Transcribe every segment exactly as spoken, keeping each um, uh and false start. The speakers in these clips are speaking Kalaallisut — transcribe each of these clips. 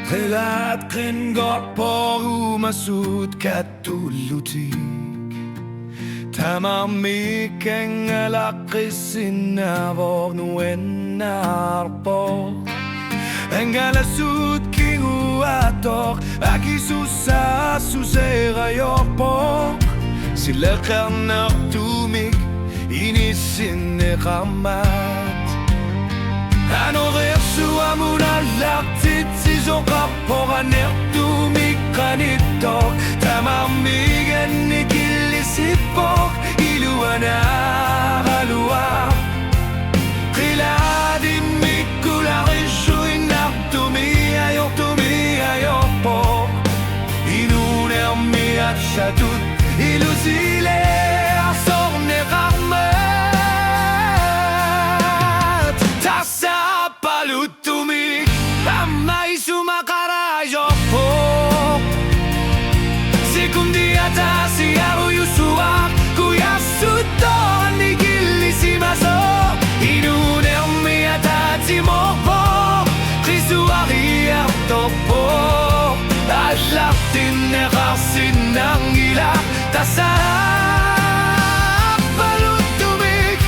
Qilaat qinngorpoq uumasuut katullutik. Tamarmik angalaqqissinnaavorlu nuannaarpoq. Angalasuut kinguaattoq akisussaassutut ajorpoq. Silaqqarnartumik inissinneqarmat. Anoreersuarmut aallartitsisoqarpoq, anertumik qanittoq. Tamarmik annikillisippoq iluanaaraluaq. Qilaat immikkut arissuinnartumik ajortumik ajorpoq. Inuunermi allatut ilusilersorneqarmat. Tassa Appaluttumik aamma isumaqarajorpoq. Sekundi ataasiarujusuaq kujassuttoq annikillisimasoq. Inuunermi ataatsimoorpoq, qisuariartorpoq. Aallartinneqarsinnanngilaq, tassa Appaluttumik.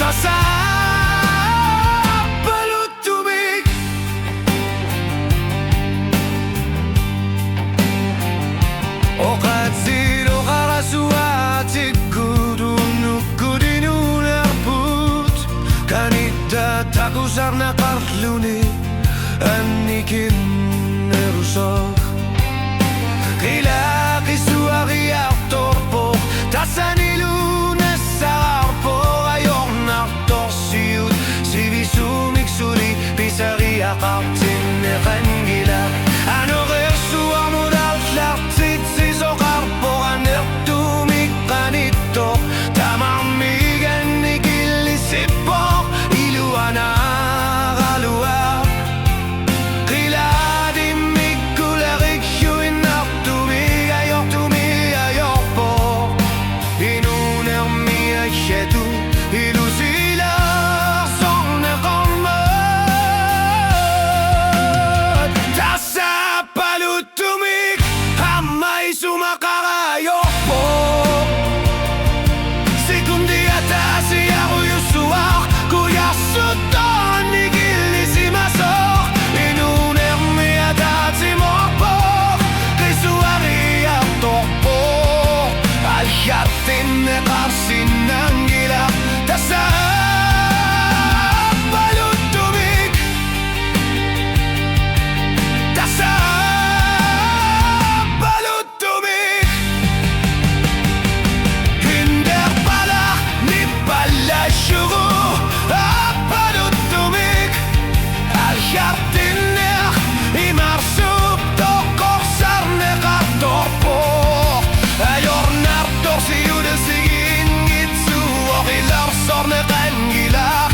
Tassa Appaluttumik. Oqatsilu qarasuaatikkut unukkut inuunerput. Qanitta takusarneqarluni annikinnerusoq. Qilaat qisuariartorpoq, tassanilu nassaarpoq ajornartorsiut. Sivisuumik suli pisariaqartinneqanngilaq. Anoreersuarmut aallartitsisoqarpoq, anertumik qanittoq. Tamarmik annikillisippoq iluanaaraluaq. Qilaat immikkut arissuinnartumik ajortumik ajorpoq. Inuunermi allatut ilusilersorneqarmat. Tassa Appaluttumik aamma isumaqarajorpoq. Sekundi ataasiarujusuaq kujassuttoq annikillisimasoq. Inuunermi ataatsimoorpoq, qisuariartorpoq. Aallartinneqarsinnanngilaq, tassa Appaluttumik. Tassa Appaluttumik. Hinderpalaq nippallassugu Appaluttumik. Aallartinneq imarsuup toqqorsarneqartorpoq. Ajornartorsiut isiginngitsuuvoq, ilersorneqanngilaq.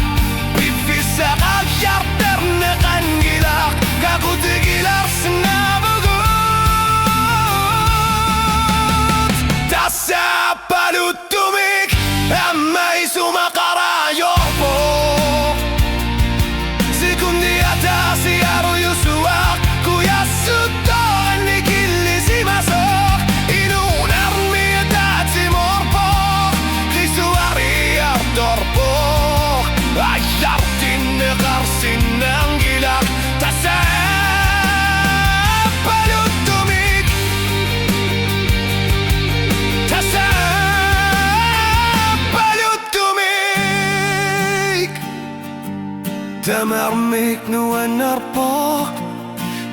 Piffissaq aallarterneqanngilaq, qaqutigilersinnaavugut. Tassa Appaluttumik aamma isumaqarajorpoq. Sekundi ataasiarujusuaq kujassuttoq annikillisimasoq. Inuunermi ataatsimoorpoq, qisuariartorpoq. Aallartinneqarsinnanngilaq, tassa Appaluttumik. Tassa Appaluttumik. Tamarmik nuannerpoq,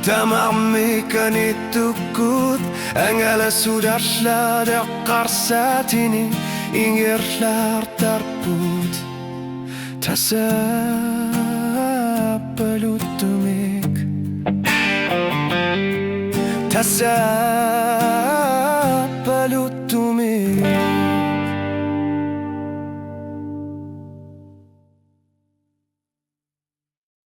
tamarmik qanittukkut, angalasuut arlaat eqqarsaatini ingerlaartarput. Tassa Appaluttumik. Tassa